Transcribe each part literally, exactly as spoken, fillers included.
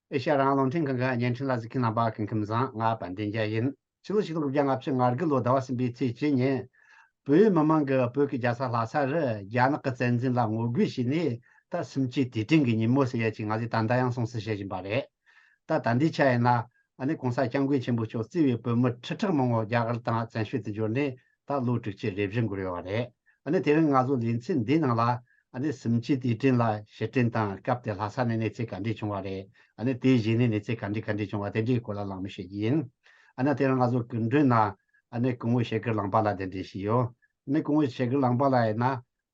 ཨེ་ཤ་ཡ་རང་དབང་རླུང་འཕྲིན་ཁང་གི་བརྙན་འཕྲིན་ལ་གཟིགས་མཁན་རྣམ་པ་སྐུ་ཁམས་བཟང་། ང་དཔལ་ལྡན་རྒྱལ་ཡིན། ཕྱི་ལོ་ཆིག་སྟོང་དགུ་བརྒྱ་ལྔ་བཅུ་ང་དགུ་ལོ་ཟླ་བ་གསུམ་པའི་ཚེས་བཅུ་ཉིན། བོད་མི་མང་གིས་བོད་ཀྱི་རྒྱལ་ས་ལྷ་ས་རུ་རྒྱ་ནག་གི་བཙན་འཛུལ་ལ་ངོ་རྒོལ་བྱས་ནས། ད་གསུམ་བཅུའི་དུས་དྲན་གྱི་ཉིན་མོ་ཟེར་ཡ་ཅིག་ང་ཚོས་ད་ལྟ་ཡང་སྲུང་བརྩི་བྱེད་བཞིན་པ་རེད། ད་ད་ལྟའི་ཆ་ཡིན་ན། ཨ་ནི་༸གོང་ས་༸སྐྱབས་མགོན་ཆེན་པོ་མཆོག་གཙོས་པའི་བོད་མི་ཁྲི་ཕྲག་མང་པོ་རྒྱ་གར་དང་བཙན་བྱོལ་དུ་འབྱོར་ནས། ད་ལོ་དྲུག་ཅུ་རེ་བཞི་འགོར་ཡོད་པ་རེད། ཨ་ནི་དེ་རིང་ང་ཚོ་ལེ་ཚན་འདིའི་ནང་ལ། ཨ་ནི་གསུམ་བཅུའི་དུས་དྲན་ལ་ཕྱིར་དྲན་དང་སྐབས་དེར་ལྷ་ས་ནས་གནས་ཚུལ་ག་འདྲས་བྱུང་བ་རེད། ཨ་ནི་དེའི་གཞི་ནས་གནས་ཚུལ་ག་འདྲས་ག་འདྲས་བྱུང་བ་དེ་འདྲའི་སྐོར་ལ་གླེང་མོལ་བྱེད་ཀྱི་ཡིན། ཨ་ནི་དེ་རིང་ང་ཚོ་སྐུ་མགྲོན་ན། ཨ་ནི་སྐུ་ངོ་ཞེ་སྒར་ལུང་པ་ལགས་གདན་འདྲེན་ཞུས་ཡོད། ཨ་ནི་སྐུ་ངོ་ཞེ་སྒར་ལུང་པ་ལགས་ཡིན་ན།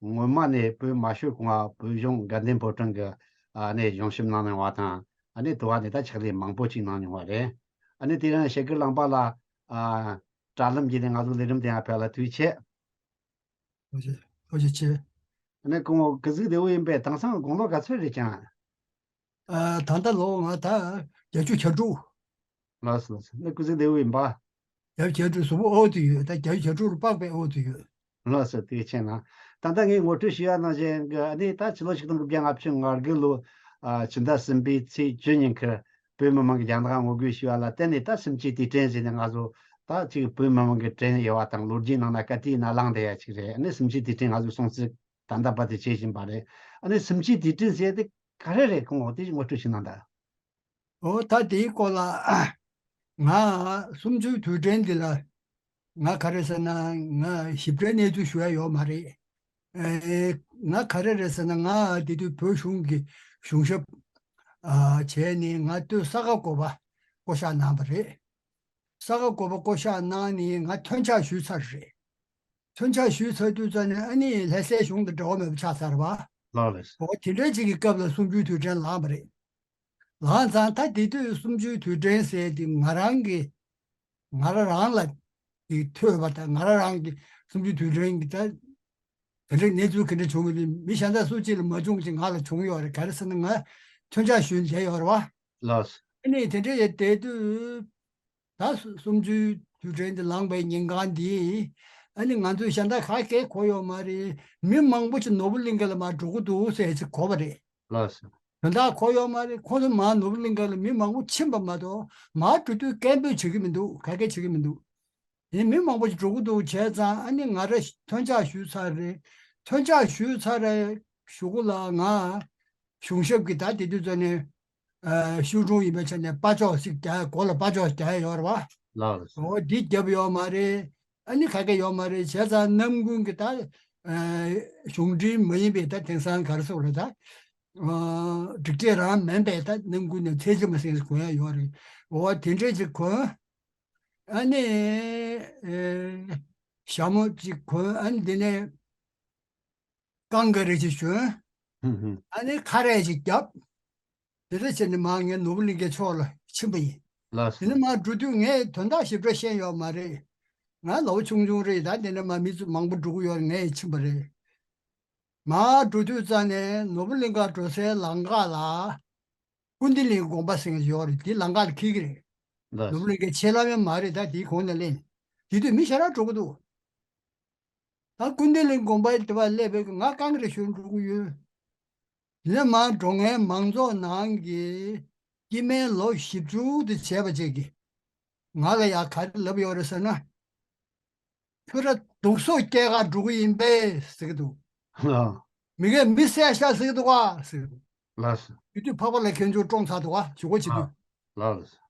སྔོན་མ་ནས་བོད་མ་ཤོར་གོང་ང་བོད་གཞུང་དགའ་ལྡན་ཕོ་བྲང་གི། ཨ་ནི་གཞུང་ཞབས་གནང་མྱོང་བ་དང་། ཨ་ནི་དེ་བ་ནས་ད་ཕྱག་ལས་མང་པོ་ཅིག་གནང་མྱོང་བ་རེད། ཨ་ནི་དེ་རིང་ཞེ་སྒར་ལུང་པ་ལགས། ཨ། དྲ་ལམ་བརྒྱུད་ནས་ང་ཚོ་ལས་རིམ་དེ་ཡང་ཕེབས་ལ་ཐུགས་རྗེ་ཆེ། ཐུགས་རྗེ་ཐུགས་རྗེ་ཆེ། ཨ་ནི་སྐུ་ངོ་སྐུ་གཟུགས་བདེ་བོ་ཡིན་པས། དེང་སང་དགུང་ལོ་ག་ཚོད་རེད་ཀྱང་། ཨ། ད་ལྟ་ལོ་ང་ད་བརྒྱད་ཅུ་གྱ་དྲུག་ལགས་སོ་ལགས་སོ། ཨ་ནི་སྐུ་གཟུགས་བདེ་བོ་ཡིན་པ། བརྒྱད་ཅུ་གྱ་དྲུག་གཟུགས་པོ་ཨོ་དུ་ཡོད། ད་བརྒྱད་ཅུ་གྱ་དྲུག་རུ་དཔག་པའི་ཨོ་དུ་ཡོད། ལགས་སོ། ཐུགས་རྗེ་ཆེ་གནང་། ད་ལྟ་ངས་ངོ་སྤྲོད་ཞུ་ཡ་ནང་བཞིན་གྱི། ཨ་ནི་ད་ཕྱི་ལོ་ཆིག་སྟོང་དགུ་བརྒྱ་ལྔ་བཅུ་ང་དགུ་ལོ། ཨ། ཕྱི་ཟླ་གསུམ་པའི་ཚེས་བཅུ་ཉིན་ཁར་བོད་མི་མང་གིས་རྒྱ་ནག་ངོ་རྒོལ་ཞུས་པ་ལ་བརྟེན་ནས། ད་གསུམ་བཅུའི་དུས་དྲན་ཟེར་ནས་ང་ཚོ་ད་ཅིག་བོད་མི་མང་གི་དྲན་ཡོད་པ་དང་། ལོ་རྒྱུས་ནང་ན་བཀའ་དྲིན་ནང་བླངས་བསྡད་ཡ་ཅིག་རེད། ཨ་ནི་གསུམ་བཅུའི་དུས་དྲན་ང་ཚོས་སྲུང་བརྩི་ད་ལྟ་བར་དུ་བྱེད་བཞིན་པ་རེད། ཨ་ནི་གསུམ་བཅུའི་དུས་དྲན་ཟེར་དེ་ག་རེ་རེད། སྐུ་ངོ་དེ་ངོ་སྤྲོད་ཞུ་གནང་དང་། ཨོ། ད་དེའི་སྐོར་ལ་ང་གསུམ་བཅུའི་དུས་དྲན་འདི་ལ་ང་ག་རེ་ཟེར་ན། ང་ཞིབ་ཕྲའི་གནས་ཚུལ་ཞུ་ཡ་ཡོད་མ་རེད། ཨེ། ང་ག་རེ་རེད་ཟེར་ན། ང་དེ་དུས་བོད་གཞུང་གི་གཞུང་ཞབས། ཨ། བྱས་ནས་ང་སྟོད་ས་ག་གོ་པ་བསྐོ་བཞག་གནང་བ་རེད། ས་ག་གོ་པ་བསྐོ་བཞག་གནང་ནས་ང་ཐོན་ཆགས་ཞུས་ཚར་རེད། ཐོན་ཆགས་ཞུས་ཚར་དུས་ཙམ་ནས་ཨ་ནི་ལྷ་སའི་གཞུང་དང་འབྲེལ་བ་མེད་པ་ཆགས་ཚར་བ། ལགས་རེད། འོ། དེ་འདྲའི་ཅིག་གི་སྐབས་ལ་གསུམ་བཅུའི་དུས་དྲན་ལངས་པ་རེད། ལངས་ཙང་ད་དེ་དུས་གསུམ་བཅུའི་དུས་དྲན་ཟེར་དེ་ང་རང་གི། ང་རང་རང་ལ་དེ་ཐོས་པ་དང་། ང་རང་རང་གི་གསུམ་བཅུའི་དུས་དྲན་གྱི་ད་ག་འདྲ་གནས་ཚུལ་ག་འདྲ་བྱུང་མིན་དེ་མི་གཞན་དག་སུ་གཅིག་ལ་མ་བྱུང་ཅིག་ང་ལ་བྱུང་ཡོད་རེད། ག་རེ་ཟེར་ན་ང་ཐོན་ཆགས་ཞུས་བསྡད་ཡོད་རེད་བ། ལགས་སོ། ཨ་ནི་དེ་འདྲ་ཡོད་བསྡད་དུས། ད་གསུམ་བཅུའི་དུས་དྲན་དེ་ལངས་པའི་ཉིན་གང་འདི། ཨ་ནི་ང་ཚོས་གཞན་དག་ག་གེ་གོ་ཡོད་མ་རེད། མི་མང་པོ་ཅིག་ནོར་བུ་གླིང་ག་ལ་མར་འགྲོ་གི་འདུག་ཟེར་ཅིག་གོ་བ་རེད། ལགས་སོ། དོན་དག་གོ་ཡོད་མ་རེད། ཁོང་ཚོ་མར་ནོར་བུ་གླིང་ག་ལ་མི་མང་པོ་ཕྱིན་པ་མ་གཏོགས། མར་འགྲོ་དུས་སྐད་འབོད་བྱེད་ཀྱི་མི་འདུག་ག་གེ་བྱེད་ཀྱི་མི་འདུག་དེ་མི་མང་པོ་ཅིག་འགྲོ་གི་འདུག་བྱས་ཙང་། ཨ་ནི་ང་རང་ཐོན་ཆགས་ཞུས་ཚར་རེད། ཐོན་ཆགས་ཞུས་ཚར་རེད། གཞུག་གུ་ལ་ང་གཞུང་ཞབས་ཀྱི་ད་དེ་དུས་ཙམ་ནས། ཨ། ཤོག་དྲུང་ཡིན་པའི་ཆ་ནས་པར་ཅོག་ཅིག་རྒྱག། མགོ་ལ་པར་ཅོག་རྒྱག་ཡོད་རེད་བ། ལགས་སོ། འོ། འདི་རྒྱབ་ཡོད་མ་རེད། ཨ་ནི་ག་གེ་ཡོད་མ་རེད། བྱས་ཙང་ནམ་རྒྱུན་གྱི་ད། ཨ། གཞུང་འབྲེལ་མ་ཡིན་པའི་ད་དེང་སང་ག་རེ་ཟེར་དགོས་རེད་ད། ཨ། སྒྲིག་ཆས་རང་མིན་པའི་ད་ནམ་རྒྱུན་ནས་ཚད་གཞི་མ་ཟིན་གོན་ཡ་ཡོད་རེད། འོ། དེ་འདྲས་ཅིག་གོན། ཨ་ནི། ཨེ། ཞྭ་མོ་ཅིག་གོན། ཨ་ནི་དེ་ནས་ཀང་ག་རི་ཅིག་གྱོན། ཧུམ་ཧུམ། ཨ་ནི་ཁ་རས་ཅིག་བརྒྱབ། དེ་འདྲ་བྱས་ནས་མར་ངས་ནོར་བུ་གླིང་གའི་ཕྱོགས་ལ་ཕྱིན་པ་ཡིན། ལགས་སོ། དེ་ནས་མར་འགྲོ་དུས་ངས་དོན་དག་ཞིབ་ཕྲ་ཤེས་ཡོད་མ་རེད། ང་ལོ་ཆུང་ཆུང་རེད། ད་དེ་ནས་མར་མི་ཚོ་མང་པོ་འགྲོ་གི་ཡོད་རེད། ངས་ཕྱིན་པ་རེད། མར་འགྲོ་དུས་ཙམ་ནས་ནོར་བུ་གླིང་ག་འགྲོ་སའི་ལམ་ཁ་ལ། ཀུན་བདེ་གླིང་དགོན་པ་ཟེར་མཁན་ཡོད་རེད། དེ་ལམ་ཁ་ལ་འཁེལ་གྱི་རེད། ལགས། ནོར་བུ་གླིང་གའི་ཆེས་ལམ་ཡང་མ་རེད། ད་དེའི་གོང་ནས་སླེབས་ནས། དེ་དུས་མི་ཞེ་དྲག་འགྲོ་གི་འདུག་ད་ཀུན་བདེ་གླིང་དགོན་པའི་དེ་བ་སླེབས་པའི། ང་ཀང་རེ་ཞོན་འགྲོ་གི་ཡོད། དེ་ནས་མར་འགྲོ་མཁན་མང་ཚོགས་ནང་གི་སྐྱེ་དམན་ལོ་བཞི་བཅུ་དེ་བྱས་པ་ཅིག་གིས་ང་ལ་ཡ་ག་རེ་ལབ་ཡོད་རེད་ཟེར་ན། ཁྱོད་ར་སྡུག་སོ་སྐྱེལ་ག་འགྲོ་གི་ཡིན་པས་ཟེར་གི་འདུག་ཨ། མི་གས་མི་བསད་ཤག་ཟེར་གི་འདུག་ག་ཟེར་གི་འདུག་ལགས་སོ། དེ་དུས་འཕགས་པ་ལྷ་ཁྱེད་ཚོ་བཀྲོངས་ཚར་འདུག་ག་ཞུ་གོ་བྱེད་དུས། ལགས་སོ།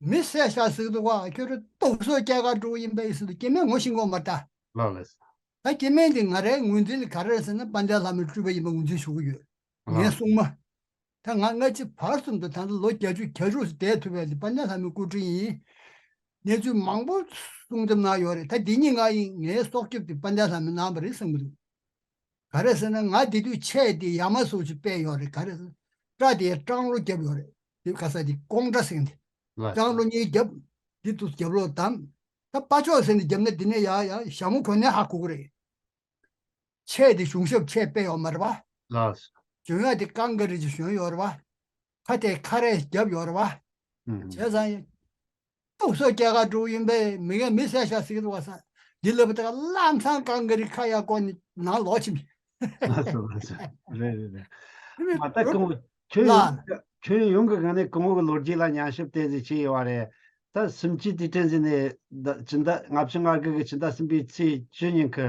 མི་བསད་ཤག་ཟེར་གི་འདུག་ག་ཁྱོད་ར་སྡུག་སོ་སྐྱེལ་ག་འགྲོ་གི་ཡིན་པས་ཟེར་དུས་སྐྱེ་དམན་ངོ་ཤེས་གོ་མ་ད། ལགས་ལགས་སོ། ད་སྐྱེ་དམན་དེ་ང་རའི་ངོས་འཛིན་ལ་ག་རེ་རེད་ཟེར་ན། དཔལ་ལྡན་ལྷ་མོའི་སྤྲུལ་པ་ཡིན་པ་ངོས་འཛིན་ཞུ་གི་ཡོད། ངའི་ཨ་སྲུང་མ། ད་ང་སྔ་ཕྱི་བར་གསུམ་དུ་ད་ལྟ་ལོ་བརྒྱད་ཅུ་གྱ་དྲུག་ཙམ་བསྡད་ཐུབ་པའི་དེ་དཔལ་ལྡན་ལྷ་མོའི་སྐུ་དྲིན་ཡིན། གནས་ཚུལ་མང་པོ་སྲུང་སྐྱོབ་གནང་ཡོད་རེད། ད་འདི་གཉིས་ང་ཡིན། ངའི་སྲོག་སྐྱོབ་དེ་དཔལ་ལྡན་ལྷ་མོས་གནང་བ་རེད་བསམ་གྱི་འདུག་ག་རེ་ཟེར་ན། ང་དེ་དུས་ཆས་དེ་ཡ་མ་བཟོ་ཅིག་སྤྲས་ཡོད་རེད། ག་རེ་ཟེར། སྐྲ་དེ་སྐྲང་ལོ་བརྒྱབ་ཡོད་རེད། དེ་ག་ས་དེ་ཀོང་སྐྲ་ཟེར་མཁན་དེ། ལགས་སོ། སྐྲང་ལོ་གཉིས་བརྒྱབ། དེ་དུས་རྒྱབ་ལོག་བསྡམས། ད་པ་ཅོག་ཟེར་ནས་བརྒྱབ་ན་དེ་ནས་ཡ་ཡ་ཞྭ་མོ་གོན་ནས་ཧ་གོ་གི་རེད། ཆས་དེ་གཞུང་ཞབས་ཆས་སྤྲས་ཡོད་མ་རེད་པ། ལགས་སོ། གྱོན་ཡ་དེ་ཀང་ག་རི་ཅིག་གྱོན་ཡོད་རེད་པ། ཁ་དེ་ཁ་རས་བརྒྱབ་ཡོད་རེད་པ། ཨུམ། བྱས་ཙང་ཡང་སྡུག་སོ་སྐྱེལ་ག་འགྲོ་གི་ཡིན་པས། མི་གས་མི་བསད་ཤག་ཟེར་གི་འདུག་ག་ཟེར། འདི་ལབ་པ་དེ་ག་ལམ་སང་ཀང་ག་རི་ཁ་ཡར་བསྐོར་ནས་ནང་ལོག་ཕྱིན། ལགས་སོ་ལགས་སོ། རེད་རེད་རེད། མ་ད་སྐུ་ངོ་ ཁྱོན་ཡོངས་ལ་ཁྱོན་ཡོངས་ཀྱི་སྒང་ནས་གོང་འོག་གི་ལོ་རྒྱུས་ལ་ཉམས་ཞིབ་ཏོག་ཙམ་བྱས་ཡོད་པ་རེད། ད་སུམ་ཅུ་དུས་དྲན་ཟེར་ནས་ད་ཕྱི་ཟླ་ལྔ་བཅུ་ང་དགུ་གི་ཕྱི་ཟླ་གསུམ་པའི་ཚེས་བཅུ་ཉིན་གྱི་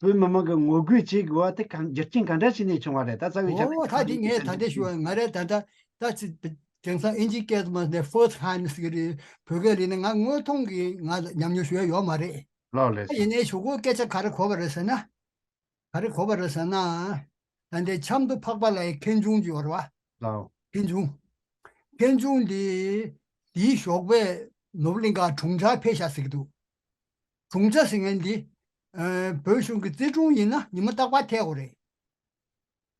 བོད་མི་མང་གི་ངོ་རྒོལ་བྱེད་དགོས་པ་དེ་གང་རྒྱུ་རྐྱེན་ག་འདྲ་བྱས་ནས་བྱུང་བ་རེད། ད་རྩ་བའི་ཆ་ནས་ཨོ་ད་དེ་ངས་ད་ལྟ་ཞུ་བ་ང་རེད། ད་ལྟ་ད་ཚི་དེང་སང་ཨིན་ཇིའི་སྐད་དུ་མ་ནས་first hand ཟེར་གི་རེད། བོད་སྐད་ལས་ནི་ང་དངོས་མཐོང་གི་ང་ཉམས་མྱོང་ཞུ་ཡ་ཡོད་མ་རེད། ལགས་ལགས། ཡིན་ནའི་གཞུག་གུ་སྐད་ཆ་ག་རེ་གོ་བ་རེད་ཟེར་ན། ག་རེ་གོ་བ་རེད་ཟེར་ན། ད་ལྟའི་ཆབ་མདོ་འཕགས་པ་ལའི་མཁན་ཆུང་ཅིག་ཡོད་རེད་བ། ལགས། མཁན་ཆུང་། མཁན་ཆུང་འདི་དེའི་ཞོགས་པས་ནོར་བུ་གླིང་ག་དྲུང་ཆར་ཕེབས་ཤག་ཟེར་གི་འདུག་དྲུང་ཆར་ཟེར་མཁན་འདི། ཨ་བོད་གཞུང་གི་རྩིས་དྲུང་ཡིན་ན་ཉི་མ་རྟག་པར་ཐད་དགོས་རེད།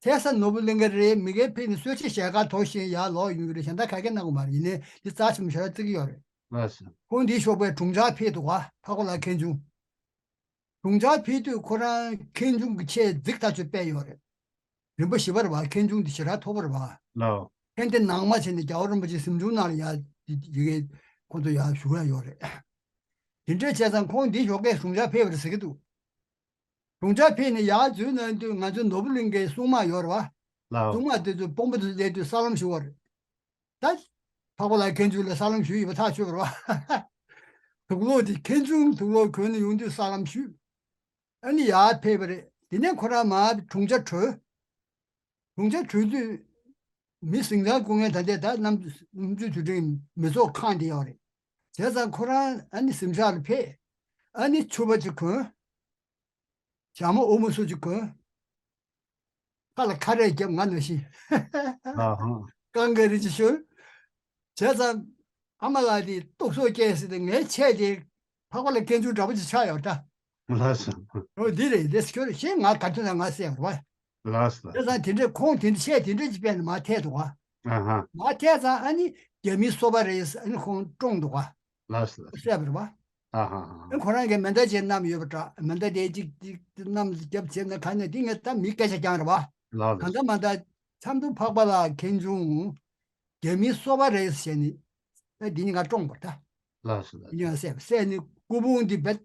ཐད་ས་ནོར་བུ་གླིང་ག་རེད། མི་སྒེར་ཕེབས་ནས་གསོལ་ཇ་ཞལ་ཁར་དོར་བཞིན་ཡར་ལོག་ཡོང་གི་རེད། གཞན་དག་ག་གེ་གནང་གི་མ་རེད། ཡིན་ནའི་འདི་རྩ་ཆེན་པོ་ཞེ་དྲག་བརྩི་གི་ཡོད་རེད། ལགས་སོ། ཁོང་འདིའི་ཞོགས་པས་དྲུང་ཆར་ཕེབས་འདུག་ག་འཕགས་པ་ལ་མཁན་ཆུང་། དྲུང་ཆར་ཕེབས་དུས་ཁོ་རང་མཁན་ཆུང་གི་ཆས་རྫིག་ཐག་ཆོད་སྤྲས་ཡོད་རེད། རིན་པོ་ཞེ་པོ་རེད་བ། མཁན་ཆུང་འདི་ཞེ་དྲག་མཐོ་པོ་རེད་བ། ལགས། ཕན་བདེ་ནང་མ་བྱས་ནས་རྒྱལ་བ་རིན་པོ་ཆེ་གཟིམ་ཆུང་ནང་ལ་ཡ་ཡི་གེ་ཁོང་ཚོ་ཡ་བཞུགས་ཡ་ཡོད་རེད། དེ་འདྲས་བྱས་ཙང་ཁོང་འདི་ཞོགས་ཀས་དྲུང་ཆར་ཕེབས་པ་རེད་ཟེར་གི་འདུག་དྲུང་ཆར་ཕེབས་ནས་ཡར་འཛུལ་གནང་དུས་ང་ཚོའི་ནོར་བུ་གླིང་གའི་སྲུང་དམག་ཡོད་རེད་བ། ལགས། སྲུང་དམག་དེ་ཚོས་དཔོན་པོ་དེ་ཚོ་བསྡད་དུས་ས་ལམ་ཞུ་བ་རེད། ད། འཕགས་པ་ལགས་མཁན་ཆུང་ལ་ས་ལམ་ཞུས་ཡོད་པ་ཐག་ཆོད་པ་རེད་བ། དུག་ལོག་དེ་མཁན་ཆུང་དུག་ལོག་གོན་ནས་ཡོང་དུས་ས་ལམ་ཞུས། ཨ་ནི་ཡར་ཕེབས་པ་རེད། དེ་ནས་ཁོ་རང་མར་དྲུང་ཆར་བྲོས། དྲུང་ཆར་བྲོས་དུས། མི་གཟིམ་ཁང་སྐུ་ངལ་ད་ལྟའི་ད་གནམ་གནམ་གྲུ་དུས་དྲན་མི་ཚོགས་ཁང་དེ་ཡོད་རེད། བྱས་ཙང་ཁོ་རང་ཨ་ནི་གཟིམ་ཤག་ལ་ཕེབས། ཨ་ནི་ཕྱུ་པ་ཅིག་གོན། ཞྭ་མོ་ཨུ་མུ་སུ་ཅིག་གོན། ཁ་ལ་ཁ་རས་བརྒྱབ་ང་ནང་བཞིན། ཨ་ཧ། རྐང་ག་རི་ཅིག་གཞོལ། བྱས་ཙང་ཨ་མ་ལགས་དེ་སྟུག་སོགས་སྐྱེས་ཟེར་ཏེ་ངའི་ཆས་དེ་འཕགས་པ་ལགས་མཁན་ཆུང་འདྲ་པོ་ཅིག་ཆགས་ཡོད་ད། ལགས་སོ། འོ་འདི་རེད་དེ་ཁྱོད་ཤེས་ང་ག་དུས་ན་ང་བསད་ཡོད་པ། ལགས་སོ། བྱས་ཙང་དེ་འདྲས་ཁོང་དེ་འདྲས་ཆས་དེ་འདྲས་ཅིག་སྤྲས་ནས་མར་ཐད་འདུག་ག་ཨ་ཧ། མར་ཐད་ཙང་ཨ་ནི་རྒྱ་མིའི་སོ་པ་རེད་ཨ་ནི་ཁོང་བཀྲོངས་འདུག་ག་ལགས་སོ། བསད་པ་རེད་བ། ཨ་ཧ་ཧ། ཁོ་རང་གིས་མེ་མདའ་ཅིག་བསྣམས་ཡོད་པ་འདྲ། མེ་མདའ་དེ་གཅིག་གཅིག་བསྣམས་རྒྱབ་བྱས་ན་ག་ནས་འདི་ངས་ད་མི་སྐད་ཆ་རྐྱང་རེད་བ། ལགས་ད་ལྟ་མ་ད་ཆབ་མདོ་འཕགས་པ་ལགས་མཁན་ཆུང་རྒྱ་མིའི་སོ་པ་རེད་ཟེར་ནས་ཨ་འདི་གཉིས་ཀ་བཀྲོངས་པ་ད། ལགས་སོ་ལགས། འདི་གཉིས་ཀ་བསད་བསད་ནས་སྐུ་ཕུང་འདི་རྦད་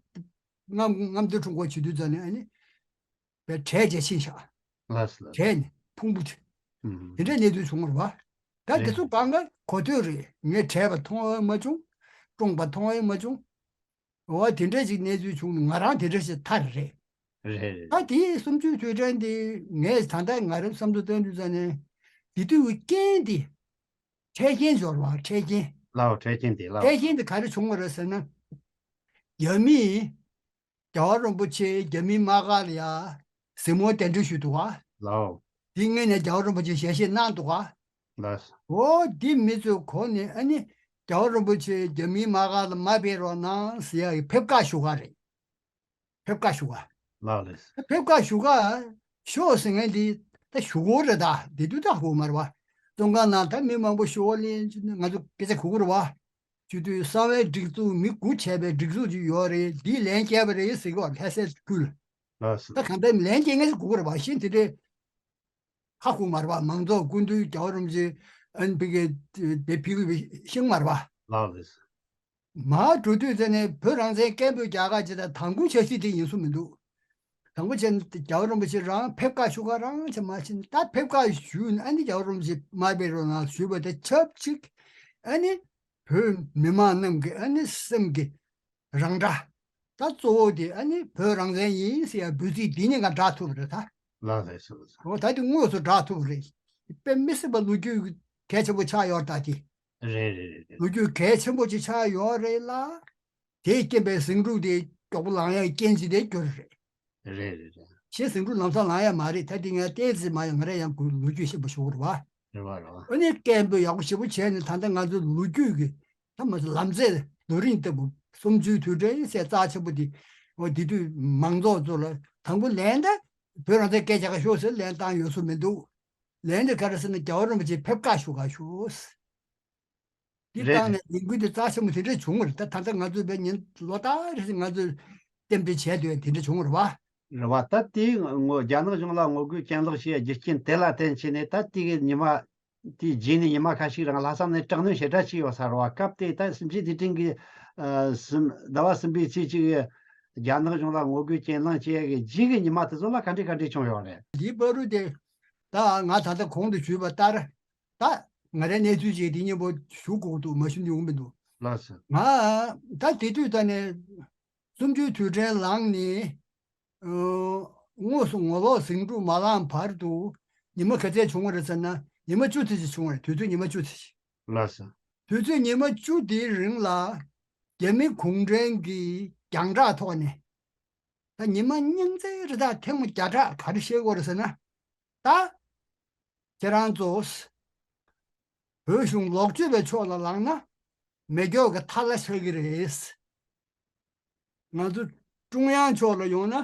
རྔམ་རྔམ་སྟོན་ཁྲོམ་སྐོར་བྱེད་དུས་ཙམ་ནས་ཨ་ནི། པའི་གྲས་བཅས་ཕྱིན་བཞག་ལགས་སོ་ལགས། གྲས་ནས་ཕུང་པོ་དེ། ཨུམ། དེ་འདྲའི་གནས་ཚུལ་བྱུང་བ་རེད་བ། ད་དེ་རེད། ཚོ་གང་ག་གོ་ཐོས་རེད། ངས་བྲེལ་བ་མཐོང་བ་མ་བྱུང་། བཀྲོངས་པ་མཐོང་བ་མ་བྱུང་། འོ་དེ་འདྲའི་ཅིག་གནས་ཚུལ་བྱུང་ནས་ང་རང་དེ་འདྲ་ཞིག་ཐར་རེད། རེད་རེད། ད་དེའི་སུམ་ཅུའི་དུས་དྲན་དེ་ངས་ད་ལྟ་ང་རང་བསམ་བློ་བཏང་དུས་ཙམ་ནས་དེ་དུས་ཀྱི་རྐྱེན་དེ། འཕྲལ་རྐྱེན་སྦྱོར་བ་འཕྲལ་རྐྱེན། ལའོ་འཕྲལ་རྐྱེན་དེ་ལའོ། འཕྲལ་རྐྱེན་དེ་ག་རེ་བྱུང་བ་རེད་ཟེར་ན། རྒྱ་མིས། རྒྱལ་བ་རིན་པོ་ཆེ་རྒྱ་མིའི་དམག་སྒར་ལ་ཡ་གཟིགས་མོ་གདན་འདྲེན་ཞུས་འདུག་ག་ལའོ། དེ་སྔོན་ནས་རྒྱལ་བ་རིན་པོ་ཆེ་ཞལ་བཞེས་གནང་འདུག་ག་ལགས། འོ་འདི་མི་ཚོས་གོ་ནས་ཨ་ནི་རྒྱལ་བ་རིན་པོ་ཆེ་རྒྱ་མིའི་དམག་སྒར་ལ་མ་ཕེབས་རོགས་གནང་ཟེར་ཡ་གི་ཕེབས་བཀའ་ཞུ་ག་རེད། ཕེབས་བཀའ་ཞུ་ག་ལགས་ལགས། ཕེབས་བཀའ་ཞུ་ག་ཤོག་ཟེར་མཁན་འདི་ད་ཞུ་གོ་རེད་ད་འདི་དུས་ད་གོ་མ་རེད་བ། བཙོན་ཁང་ནང་ད་མི་མང་པོ་ཞུ་བ་ལེན་ང་ཚོ་སྐད་ཆ་གོ་གི་རེད་བ། བྱེད་དུས་གསང་བའི་སྒྲིག་འཛུགས་མི་དགུ་བྱས་པའི་སྒྲིག་འཛུགས་ཅིག་ཡོད་རེད། འདིས་ལན་བསྐྱལ་བ་རེད་ཟེར་གི་བ་ལྷ་སའི་ཁུལ། ལགས་སོ། ད་གང་ལྟར་ལན་བསྐྱལ་མཁན་ཞིག་དགོས་ཀྱི་རེད་བ། ཤིན་དེ་འདྲའི་ཧ་གོ་མ་རེད་བ། མང་ཚོགས་སྐུ་མདུན་རྒྱལ་བ་རིན་པོ་ཆེ་ཨན་པི་ཀའི་དེ་ཕི་གི་ཤིང་མ་རེད་བ། ལགས་ལགས། མར་འགྲོ་དུས་ཙ་ནས་བོད་རང་བཙན་སྐད་འབོད་རྒྱག་ག་ཅིག་དང་དང་པོ་ཆབ་སྲིད་དེ་ཡིན་སུ་མི་འདུག་དང་པོ་བྱས་ན་རྒྱལ་བ་རིན་པོ་ཆེ་རང་ཕེབས་བཀའ་ཞུ་ག་རང་ཆ་མ་ཕྱིན་ད་ཕེབས་བཀའ་ཞུས་ནས་ཨ་ནི་རྒྱལ་བ་རིན་པོ་ཆེ་མ་ཕེབས་རོགས་གནང་ཞུས་པ་དང་ཆབས་ཅིག་ཨ་ནི་བོད་མི་མང་རྣམས་ཀྱི་ཨ་ནི་སེམས་ཀྱི་རང་སྒྲ། ད་གཙོ་བོ་དེ་ཨ་ནི་བོད་རང་བཙན་ཡིན་ཟེར་ཡ་འབོད་ཚིག་འདི་གཉིས་ཀ་བསྒྲགས་ཐུབ་པ་རེད་ད། ལགས་ལགས་སོ་སོ། འོ་ད་དེ་དངོས་སུ་བསྒྲགས་ཐུབ་པ་རེད། དཔེ་མི་སྲིད་པ་ལོ་རྒྱུས་གལ་ཆེན་པོ་ཆགས་ཡོད་རེད་ད་དེ། རེད་རེད་རེད་རེད། ལོ་རྒྱུས་གལ་ཆེན་པོ་ཅིག་ཆགས་ཡོད་རེད་ལ། དེས་རྐྱེན་པས་ཟིང་འཁྲུག་དེ་མགྱོགས་པོ་ལངས་ཡ་རྐྱེན་ཅིག་དེ་གྱུར་རེད། རེད་རེད་རེད། གཞན་ཟིང་འཁྲུག་ལམ་སང་ལངས་ཡ་མ་རེད། ད་དེ་ངས་ཏོག་ཙམ་མ་ཡང་ང་རས་ཡང་ཁོའི་ལོ་རྒྱུས་ཤེས་པ་ཞུ་གི་རེད་བ། རེད་བ་རེད་བ། ཨ་ནི་སྐད་འབོད་ཡག་པོ་ཞེ་པོ་བྱས་ནས་ད་ལྟ་ང་ཚོའི་ལོ་རྒྱུས་ཀྱི་ད་མ་ཟད་ལམ་རྩེ་རྡོ་རིང་ལྟ་བུ་སུམ་ཅུའི་དུས་དྲན་ཟེར་རྩ་ཆེན་པོ་འདི་འོ་དེ་དུས་མང་ཚོགས་ཚོ་ལ་དང་པོ་ལན་ད་བོད་རང་བཙན་སྐད་རྒྱག་ག་ཤོག་ཟེར་ལན་བཏང་ཡོད་ས་མི་འདུག་ལན་དེ་ག་རེ་ཟེར་ན་རྒྱལ་བ་རིན་པོ་ཆེ་ཕེབས་བཀའ་ཞུ་ག་ཤོག་འདི་རེད། བཏང་ནས་ལས་འགུལ་འདི་རྩ་ཆེན་པོ་དེ་འདྲ་བྱུང་བ་རེད། ད་ད་ལྟ་ང་ཚོས་བས་ཉིན་ལོ་ལྟར་རེ་ང་ཚོས་རྟེན་འབྲེལ་བྱས་འདུག་དེ་འདྲ་བྱུང་བ་རེད་བ། རེད་བ། ད་དེའི་ངོ་རྒྱ་ནག་གཞུང་ལ་ངོ་རྒོལ་གྱེན་ལོག་བྱས་རྒྱུ་རྐྱེན་དེ་ལ་བརྟེན་བྱས་ནས་ད་དེ་གི་ཉི་མ་དེའི་རྗེས་ནས་ཉི་མ་ཁ་ཤས་རིང་ལྷག་བསམ་ནས་དྲག་གནོན་ཞེ་དྲག་བྱས་ཡོད་ས་རེད་བ། སྐབས་དེ་ད་སུམ་ཅུ་དུས་དྲན་གྱི་ཟླ་བ་གསུམ་པའི་ཚེས་གཅིག་གི་རྒྱ་ནག་གཞུང་ལ་ངོ་རྒོལ་གྱེན་ལངས་བྱས་ཀྱི་རྗེས་ཀྱི་ཉི་མ་དེ་ཚོ་ལ་ག་འདྲས་ག་འདྲས་བྱུང་ཡོད་རེད། འདིའི་བར་དུ་དེ་ད་ང་ད་ལྟ་གོང་དུ་ཞུས་པ་ལྟར། ད་ང་རའི་གནས་ཚུལ་ཅིག་དེ་སྙིང་པོ་ཞུ་དགོས་འདུག་མ་ཞུ་ཡོང་མི་འདུག་ལགས་སོ། ང་ད་དེ་དུས་ད་ནས་གསུམ་བཅུའི་དུས་དྲན་ལངས་ནས། ཨོ། དངོས་སུ་ངོ་ལོག་ཟིང་འཁྲུག་མ་ལངས་བར་དུ་ཉི་མ་ག་ཚད་བྱུང་བ་རེད་ཟེར་ན། ཉི་མ་བཅུ་ཙམ་ཞིག་བྱུང་བ་རེད། དུས་ཚོད་ཉི་མ་བཅུ་ཙམ་ཞིག་ལགས་སོ། དུས་ཚོད་ཉི་མ་བཅུ་དེའི་རིང་ལ་རྒྱ་མི་གུང་ཁྲན་གྱི་རྒྱང་བསྒྲགས་ཐོག་ནས། ད་ཉི་མ་སྙིང་རྗེ་རེད། ད་ཐེངས་མ་བརྒྱ་ཕྲག་ག་རེ་བཤད་དགོས་རེད་ཟེར་ན། ད་ཁྱེད་རང་ཚོ་བོད་གཞུང་ལོག་སྤྱོད་པའི་ཕྱོགས་ལ་ལངས་ན་མེ་སྒྱོགས་ཀྱི་ཐལ་བ་ཆགས་ཀྱི་རེད། ང་ཚོ་ཀྲུང་དབྱང་ཕྱོགས་ལ་ཡོང་ན་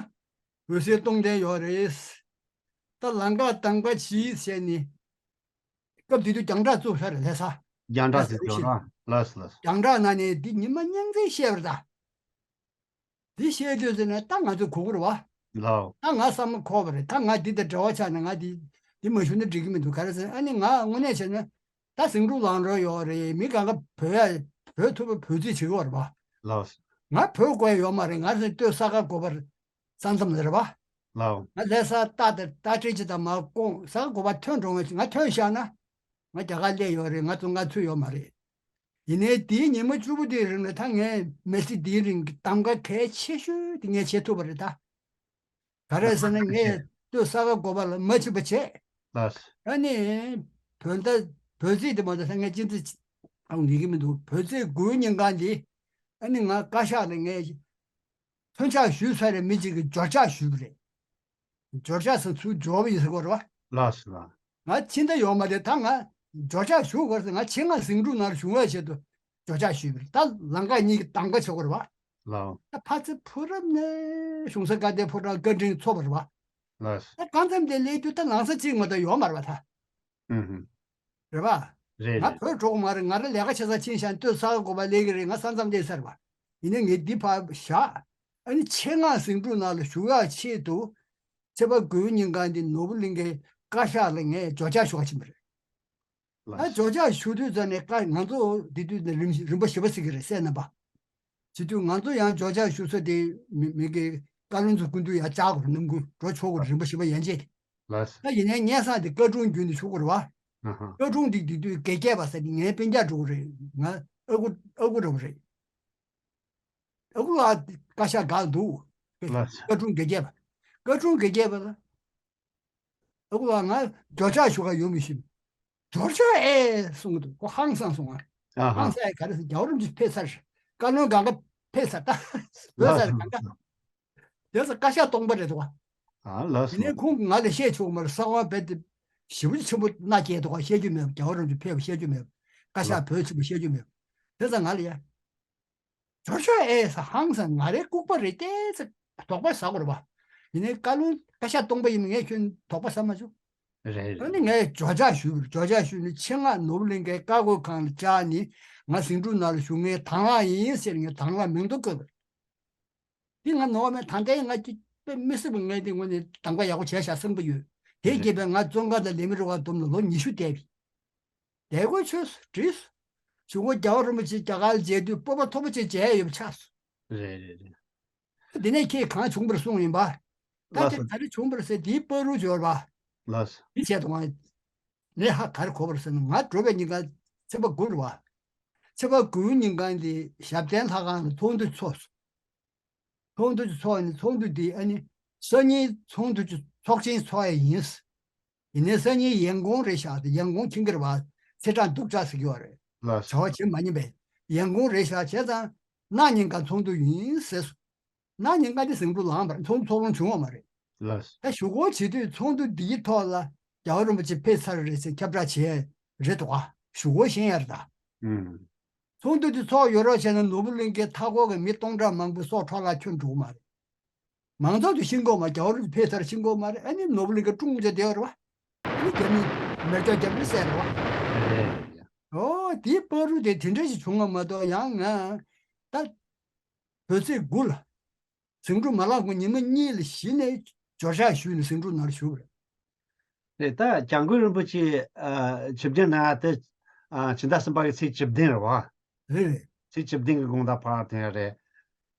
འོད་ཟེར་སྟོང་ལྡན་ཡོད་རེད། ད་ལམ་ཁ་དམ་ཁ་གྱིས་བྱས་ནས་སྐབས་དེ་དུས་རྒྱང་བསྒྲགས་བཙུགས་ཚར་རེད་ལྷ་ས། རྒྱང་བསྒྲགས་ཟེར་ལྷ་ས་ཡོད་ན་ལགས་སོ་ལགས་སོ། རྒྱང་བསྒྲགས་ནང་ནས་འདི་ཉི་མ་སྙིང་རྗེ་བཤད་པ་རེད་ད། འདི་བཤད་དུས་ཟེར་ན་ད་ང་ཚོས་གོ་གི་རེད་བ། ལའོ། ད་ང་བསམ་བློ་འཁོར་བ་རེད། ད་ང་འདི་དང་འབྲེལ་བ་ཆགས་ན་ང་འདི་འདི་མ་ཞུ་ན་འགྲིག་གི་མི་འདུག་ག་རེ་ཟེར་ཨ་ནི་ང་དངོས་གནས་བྱས་ན་ད་ཟིང་འཁྲུག་ལངས་འགྲོ་ཡོད་རེད། མི་གང་ག་བོད་ཡ་བོད་ཐུབ་པ་བོད་རྩིས་བྱེད་ཀྱི་ཡོད་རེད་བ། ལའོ། ང་བོད་དགོས་ཡ་ཡོད་མ་རེད། ང་རེ་སྟོད་ས་ག་གོ་བར་ས་མཚམས་ལ་རེད་བ། ལའོ། ང་ལྷ་ས་རྟ་དང་རྟ་དྲེལ་ཅི་དང་མ་སྐོང་ས་ག་གོ་བར་ཐོན་འགྲོ་བ་ང་ཐོན་བཞག་ན་ང་རྒྱ་གར་སླེབས་ཡོད་རེད། ང་ཚོ་ང་ཚུད་ཡོད་མ་རེད། ཡིན་ནའི་དེའི་ཉི་མ་བཅུ་པོ་དེའི་རིང་ལ་ད་ངས་མི་ཚེ་འདིའི་རིང་གི་གདམ་ག་གལ་ཆེ་ཤོས་དེ་ངས་བྱེད་ཐུབ་པ་རེད་ད། ག་རེ་ཟེར་ན་ངས་སྟོད་ས་ག་གོ་བ་ལ་མ་ཕྱིན་པ་བྱས། ལགས། ཨ་ནི་བོད་ཟླ་བོད་ཚེས་དེ་མ་གཏོགས་ད་ངས་ཅི་འདྲ་ཨང་ཉན་གི་མི་འདུག་བོད་ཚེས་དགུའི་ཉིན་གང་དེ་ཨ་ནི་ང་བཀའ་ཤག་ལ་ངས་ཐོན་ཕྱག་ཞུས་ཚར་རེད། མི་གཅིག་གིས་འབྱོར་ཕྱག་ཞུས་པ་རེད། འབྱོར་ཕྱག་ཟེར་ཚུར་འབྱོར་བ་ཡིན་ཟེར་དགོས་རེད་བ། ལགས་སོ་ལགས། ང་ཕྱིན་ད་ཡོད་མ་རེད། ད་ང་འབྱོར་ཕྱག་ཞུ་དགོས་ཟེར། ང་ཆེད་མངགས་ཟིང་འཁྲུག་ནང་ལ་ཞུགས་པའི་ཆེད་དུ་འབྱོར་ཕྱག་ཞུས་པ་རེད། ད་ལམ་ཁ་གཉིས་ཀྱི་གདམ་ག་བྱེད་དགོས་རེད་བ། ལགས། ད་ཕ་ཚེ་ཕུ་རབ་ནས་གཞུང་ས་དགའ་ལྡན་ཕོ་བྲང་བཀའ་དྲིན་ཚོར་བ་རེད་བ། ལགས། ད་གང་འཚམ་དེ་སླེབས་དུས་ད་ལམ་སང་གཅིག་མ་གཏོགས་ཡོད་མ་རེད་བ་ད། ཨུ་ཧུ། རེད་པ། རེད་ང་རེད། བོད་འགྲོ་གི་མ་རེད། ང་རང་ལས་ཀ་བྱེད་ས་ཕྱིན་ཤག་སྟོད་ས་ག་གོ་བ་སླེབས་ཀྱི་རེད། ང་ས་མཚམས་སླེབས་ཚར་བ། ཡིན་ནའི་ངས་འདི་ཕར་བཞག་ཨ་ནི་ཆེད་མངགས་ཟིང་འཁྲུག་ནང་ལ་ཞུགས་ཡག་ཆེད་དུ་ཚེས་པ་དགུའི་ཉིན་གང་འདི་ནོར་བུ་གླིང་གའི་བཀའ་ཤག་ལ་ངས་འབྱོར་ཕྱག་ཞུ་ག་ཕྱིན་པ་རེད། ད་ལགས། འབྱོར་ཕྱག་ཞུ་དུས་ཙམ་ནས་བཀའ་ང་ཚོ་འདི་དུས་ནས་རིམ་རིམ་པ་བཞི་པ་ཟེར་གྱི་རེད་སྲས་རྣམ་པ། བྱེད་དུས་ང་ཚོ་ཡང་འབྱོར་ཕྱག་ཞུ་ས་དེ་མི་མི་གི་བཀའ་བློན་ཚོ་སྐུ་མདུན་ཡར་བཅར་དགོས་རེད། ནམ་རྒྱུན་འགྲོ་ཆོག་གི་རེད། རིམ་པ་བཞི་པ་ཡན་ཆད་དེ། ལགས། ད་ཡིན་ནའི་སྙན་སེང་དེ་བཀའ་དྲུང་བརྒྱུད་ནས་ཞུ་དགོས་རེད་བ། ཨ་ཧ། བཀའ་དྲུང་དེ་དེ་དུས་དགེ་རྒྱས་པ་ཟེར་ནས་ངའི་སྤུན་ཀྱག་འགྲོ་གི་རེད། ང་ཨ་ཁུ་ཨ་ཁུ་འདྲ་བོ་རེད། ཨ་ཁུ་ལགས་བཀའ་ཤག་འགག་འདུག་ལགས། བཀའ་དྲུང་དགེ་རྒྱས་པ། བཀའ་དྲུང་དགེ་རྒྱས་པ་ལ། ཨ་ཁུ་ལགས་ང་འབྱོར་ཕྱག་ཞུ་ག་ཡོང་མི་ཤེས། འབྱོར་ཕྱག་ཨེ་གསུང་གི་འདུག་ཁོ་ཧང་སང་སོང་ང་། ཨ་ཧ། ཧང་སང་ཨེ་ག་རེ་ཟེར། རྒྱལ་བ་རིན་པོ་ཆེ་ཕེབས་ཚར། བཀའ་བློན་སྒང་ག་ཕེབས་ཚར་ད། བོད་ས་རེད་སྒང་ག་དེ་ཚོ་བཀའ་ཤག་སྟོང་པ་རེད་འདུག་ག་ཨ་ལགས་སོ། ཡིན་ནའི་ཁོང་གིས་ང་ལ་བཤད་ཆོག་གི་མ་རེད། ས་དབང་རྦད་དེ་ཞེ་པོ་ཅིག་ཆེན་པོ་མནའ་སྐྱེལ་འདུག་ག་བཤད་རྒྱུ་མེད་པ། རྒྱལ་བ་རིན་པོ་ཆེ་ཕེབས་པ་བཤད་རྒྱུ་མེད་པ། བཀའ་ཤག་ལགས། བོད་ཕྱིན་པ་བཤད་རྒྱུ་མེད་པ། དེ་ཚོ་ང་ལ་ཡ། འབྱོར་ཕྱག་ཨེ་ཟེར་ཧང་སང་། ང་རའི་ལྐུགས་པ་རེད་དེ་ཟེར་དོགས་པ་ཟ་དགོས་རེད་བ། ཡིན་ནའི་བཀའ་བློན་བཀའ་ཤག་སྟོང་པ་ཡིན་ན་ངས་ཁྱོན་དོགས་པ་ཟ་མ་བྱུང་། རེད་རེད། ཨ་ནི་ངས་འབྱོར་ཕྱག་ཞུས་པ་རེད། འབྱོར་ཕྱག་ཞུས་ནས་ཆེད་མངགས་ནོར་བུ་གླིང་གའི་བཀའ་བསྒོ་ཁང་ལ་བཅར་ནས་ང་ཟིང་འཁྲུག་ནང་ལ་ཞུགས་མཁན་དང་བླངས་ཡིན་ཟེར་ངས་དང་བླངས་མིང་ཐོ་བཀོད་པ་རེད། འདི་ང་ནོར་བ་མེད། ད་ལྟའི་ང་ཅི་དཔེ་མི་སྲིད་པ། ངས་འདི་དངོས་གནས་གདམ་ག་ཡག་པོ་བྱས་ཤག་བསམ་གྱི་ཡོད། དེ་རེད། རྗེས་ཕན་ང་བཙོན་ཁང་དང་ལས་མི་རེ་བ་བསྡོམས་ལ་ལོ་ཉི་ཤུ་བསྡད་པ་ཡིན། བསྡད་དགོས་ཆོས་སུ་བྲིས་སོ། གཞུག་གུ་རྒྱལ་བ་རིན་པོ་ཆེ་རྒྱ་གར་ལ་མཇལ་དུས་སྤོབས་པ་མཐོ་པོ་ཅིག་མཇལ་ཡོད་པ་ཆགས་སོང་། རེད་རེད་རེད། འདི་ནས་ཁྱེད་གང་བྱུང་བར་གསུངས་ཡིན་པ། ད་ལགས་ཁྱེད་སོ། ག་རེ་བྱུང་བར་ཟེར། འདིའི་བར་རུ་འབྱོར་བ། ལགས་སོ། འདི་བྱས་དུས་ང་ནས་ཧ་ག་རེ་གོ་བར་ཟེར་ན། ང་འགྲོ་བའི་ཉིན་གང་ཚེས་པ་དགུ་རེད་བ། ཚེས་པ་དགུའི་ཉིན་གང་འདི་ཞབས་བརྟན་ལྷ་ཁང་ལ་ཚོགས་འདུ་ཚོགས་སོང་། ཚོགས་འདུ་ཚོགས་ནས་ཚོགས་འདུ་འདི་ཨ་ནི་སང་ཉིན་ཚོགས་འདུ་ཚོགས་ཆེན་ཚོགས་ཡ་ཡིན། ཡིན་ནའི་སང་ཉིན་ཡན་གོང་རེད་ཤག་ཟེར། ཡན་གོང་ཁྱིམ་གྱི་རེད་བ། ཚེས་གྲངས་སྡུག་ཅག་ཟེར་གྱི་ཡོད་རེད། ལགས་སོ། བྱ་བ་བྱེད་མ་ཉན་པས། ཡན་གོང་རེད་ཤག་བྱས་ཙང་གནངས་ཉིན་གང་ཚོགས་འདུ་ཡིན་ཟེར་སོང་། གནངས་ཉིན་གང་དེ་ཟིང་འཁྲུག་ལངས་པ་རེད། ཚོགས་འདུ་ཚོགས་ལོང་བྱུང་བ་མ་རེད། ལགས་སོ། ད་ཞུ་སྐུལ་བྱེད་དུས་ཚོགས་འདུ་འདིའི་ཐོག་ལ་རྒྱལ་བ་རིན་པོ་ཆེ་ཕེབས་ཚར་རེད་ཟེར་ཁྱབ་བསྒྲགས་བྱས་རེད་འདུག་ག་ཞུ་སྐུལ་ཤེས་ཡ་རེད་ད། ཨུམ། ཚོགས་འདུ་དེ་ཚོགས་ཡོད་རོགས་བྱས་ན་ནོར་བུ་གླིང་གའི་མཐའ་འཁོར་གྱི་མི་སྟོང་ཕྲག་མང་པོའི་སྲོག་འཕྲོ་བརླག་ཁྱོན་འགྲོ་གི་མ་རེད། མང་ཚོགས་དེ་ཤེས་ཀྱི་ཡོད་མ་རེད། རྒྱལ་བ་རིན་པོ་ཆེ་ཕེབས་ཚར་ཤེས་ཀྱི་ཡོད་མ་རེད། ཨ་ནི་ནོར་བུ་གླིང་ག་ཀྲུང་བྱས་བསྡད་ཡོད་རེད་བ། ཨ་ནི་རྒྱ་མིས་མེ་སྒྱོགས་བརྒྱབ་ནས་བསད་རེད་བ། རེད། ཨོ་དེའི་བར་རུ་དེ་དེ་འདྲ་ཞིག་བྱུང་བ་མ་གཏོགས། ཡང་ང་ད་བོད་ཚེས་དགུ་ལ་ཟིང་འཁྲུག་མ་ལངས་གོང་ཉི་མ་གཉིས་ལ་གཞི་ནས་འབྱོར་ཕྱག་ཞུས་ནས་ཟིང་འཁྲུག་ནང་ལ་ཞུགས་པ་རེད། རེད། ད་སྐྱབས་མགོན་རིན་པོ་ཆེ་ཨ་ཆིབས་བསྒྱུར་གནང་ཡ་དེ་ཨ་ཕྱི་ཟླ་གསུམ་པ་གི་ཚེས་བཅུ་བདུན་རེད་བ། རེད་རེད། ཚེས་བཅུ་བདུན་གི་དགོང་དག་ཕར་དེ་རེད།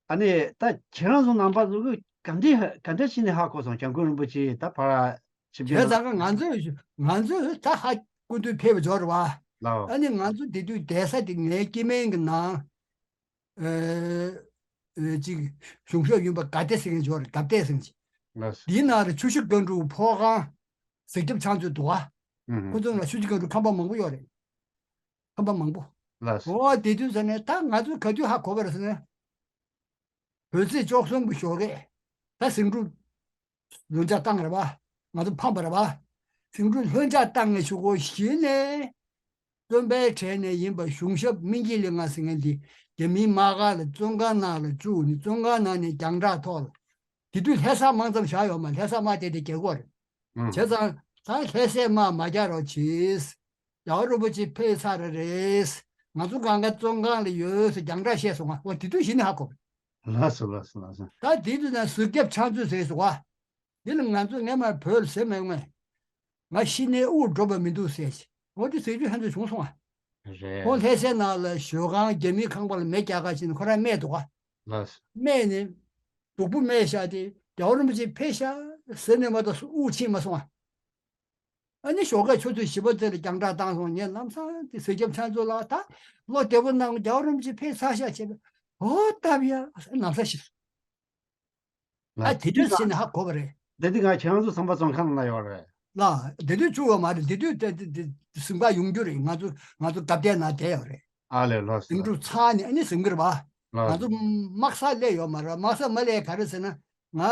ཨ་ནི་ད་ཁྱེད་རང་ཚོ་རྣམ་པ་ཚོ་གི་ག་འདྲ་ག་འདྲ་བྱས་ནས་ཧ་གོ་སོང་། སྐྱབས་མགོན་རིན་པོ་ཆེ་ད་ཕར་ཆིབས་བསྒྱུར། བྱས་ཙང་ང་ཚོས་ང་ཚོས་ད་ཧ་ སྐུ་མདུན་ཕེབས་པ་འབྱོར་བ། ལའོ། ཨ་ནི་ང་ཚོ་དེ་དུས་བསྡད་ས་དེ་ངའི་སྐྱེ་དམན་གྱི་ནང་། ཨ་ཨ་ཅིག་གཞུང་ཞབས་ཡིན་པ་དགའ་བདེ་ཟེར་མཁན་འབྱོར་རེད། དགའ་བདེ་ཟེར་མཁན་ཅིག་ལགས་སོ། དེའི་ནང་རེ་ཆུ་བཞི་སྒང་དྲུག་ཕོ་ཁང་། གཟིགས་རྒྱབ་ཕྱག་མཛོད་འདུག་ག་ཨུ་ཧུ། ཁོ་ཚོ་ལ་ཆུ་བཞི་སྒང་དྲུག་ཁང་པ་མང་པོ་ཡོད་རེད། ཁང་པ་མང་པོ། ལགས་སོ། འོ་དེ་དུས་ཙ་ནས་ད་ང་ཚོ་ག་དུས་ཧ་གོ་བ་རེད་ཟེར་ན། བོད་ཚེས་བཅུ་གསུམ་གྱི་ཞོགས་ཀས་ད་ཟིང་འཁྲུག་ལྷོད་འཇགས་བཏང་རེད་པ། ང་ཚོ་ཕམ་པ་རེད་པ། ཟིང་འཁྲུག་ལྷོད་འཇགས་བཏང་ངེས་ཞུ་གོ་གཞི་ནས། བཙོན་པའི་གྲས་ནས་ཡིན་པ་གཞུང་ཞབས་སྨན་སྐྱིད་ལགས་ང་ཟེར་མཁན་འདི་རྒྱ་མིའི་དམག་སྒར་ལ་བཙོན་ཁང་ནང་ལ་བཅུག་ནས་བཙོན་ཁང་ནང་ནས་རྒྱང་བསྒྲགས་ཐོག་ལ། དེ་དུས་ལྷ་ས་དམག་མཚམས་བཞག་ཡོད་མ་ལྷ་ས་དམག་དེ་དེ་རྒྱག་གོ་རེད། ཨང་། བྱས་ཙང་ད་ལྷ་སའི་དམག་མ་རྒྱག་རོགས་གྱིས། རྒྱལ་བ་རིན་པོ་ཆེ་ཕེབས་ཚར་རེད། ང་ཚོ་གང་ག་བཙོན་ཁང་ལ་ཡོད་ཟེར་རྒྱང་བསྒྲགས་བཤད་སོང་ང་། འོ་དེ་དུས་གཞི་ནས་ཧ་གོ། ལགས་སོ་ལགས་སོ་ལགས་སོ། ད་དེ་དུས་ན་གཟིགས་རྒྱབ་ཕྱག་མཛོད་ཟེར་སོང་ང་། འདི་ལ་ང་ཚོ་སྔས་མ་བོད་ལ་ཟེར་མེད་ངས། ང་ཤི་ནས་དབུགས་འགྲོ་བ་མི་འདུག་ཟེར་ཞིག་འོ་དེ་ཟེར་རྒྱུ་ཧན་དུ་བྱུང་སོང་ང་། རེད། ཁོང་ལྷ་སའི་ནང་ལ་ཞོལ་ཁང་རྒྱ་མིའི་ཁང་པ་ལ་མེ་རྒྱག་ག་ཕྱིན་ནས་ཁོ་རང་རྨས་འདུག་ག་ལགས་སོ། རྨས་ནས་སྡུག་པོ་རྨས་བཞག་སྟེ་རྒྱལ་བ་རིན་པོ་ཆེ་ཕེབས་ཤག་ཟེར་ནས་མ་གཏོགས་དབུགས་ཕྱིན་མ་སོང་ང་། ཨ་ནི་ཞོགས་ཀས་ཆུ་ཚོད་བཞི་པ་ཙམ་ལ་རྒྱང་བསྒྲགས་བཏང་སོང་། ངས་ལམ་སང་དེ་གཟིགས་རྒྱབ་ཕྱག་མཛོད་ལ་ད་བློ་བདེ་པོ་གནང་། རྒྱལ་བ་རིན་པོ་ཆེ་ཕེབས་ཚར་ཤག་བྱས་པས་འོ་སྟབས་ཡག་ཟེར་ནམ་ས་ཤི་སོང་། ལགས། ཨ་དེ་འདྲ་ཟེར་ནས་ཧ་གོ་བ་རེད། འདི་འདི་ང་ཁྱེད་རང་ཚོ་ཚང་མ་བཙོན་ཁང་ནང་ཡོད་རེད། ལགས་དེ་དུས་བཅུག་ཡོད་མ་རེད། དེ་དུས་དེ་དེ་དེ་ཟིང་པ་ཡོང་རྒྱུ་རེད། ང་ཚོ་ང་ཚོ་སྐབས་དེ་ན་བསྡད་ཡོད་རེད། ཨ་ལས་ལགས་སོ། ཟིང་འཁྲུག་ཚར་ནས་ཨ་ནི་ཟིང་གི་རེད་པ། ང་ལགས་ཚོ་དམག་སར་སླེབས་ཡོད་མ་རེད། དམག་སར་མ་སླེབས་ག་རེ་ཟེར་ན། ང་